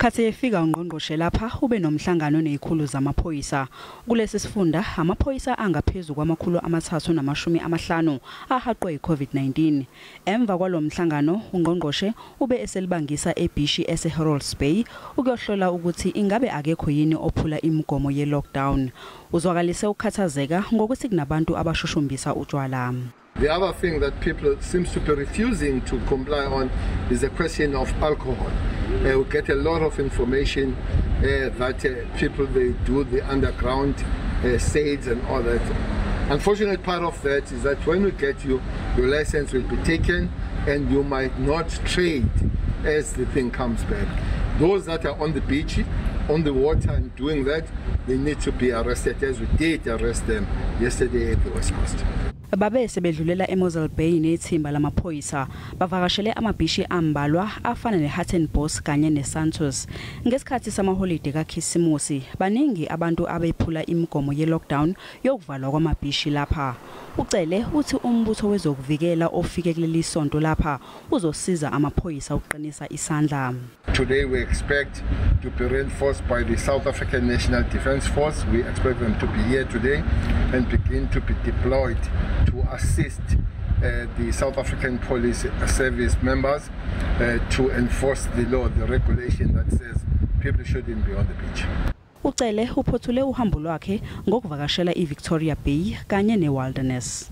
Khathi efika ungqongqoshe lapha ube nomhlangano nezikhulu zamaphoyisa. Kulesi sifunda amaphoyisa angaphezulu kwama-350 ahaqwe yi-COVID-19. Emva kwalomhlangano ungqongqoshe ube eselibangisa ebhishi eseHerolds Bay ukuyohlola ukuthi ingabe akekho yini ophula imigomo ye-lockdown. Uzwakalise ukukhathazeka ngokuthi kunabantu abashushumbisa utshwala. The other thing that people seems to be refusing to comply on is the question of alcohol. We get a lot of information that people, they do the underground sales and all that. Unfortunate part of that is that when we get you, your license will be taken and you might not trade as the thing comes back. Those that are on the beach, on the water and doing that, they need to be arrested, as we did arrest them yesterday at the West Coast. Babe sebedlulela eMossel Bay nethimba lamaphoyisa bavakashele amabhishi ambalwa afana neHartenbos kanye neSantos. Ngesikhathi samaholide kaKhisimusi baningi abantu abephula imigomo ye-lockdown yokuvalwa kwamabhishi lapha. Ucele uthi umbutho wezokuvikela ofike kuleli sonto lapha uzosiza amaphoyisa ukuqinisa isandla. Today we expect to be reinforced by the South African National Defence Force. We expect them to be here today and begin to be deployed to assist the South African Police Service members to enforce the law, the regulation that says people shouldn't be on the beach. Ucele uphothule uhambo lwakhe ngokuvakashela iVictoria Bay kanye neWilderness.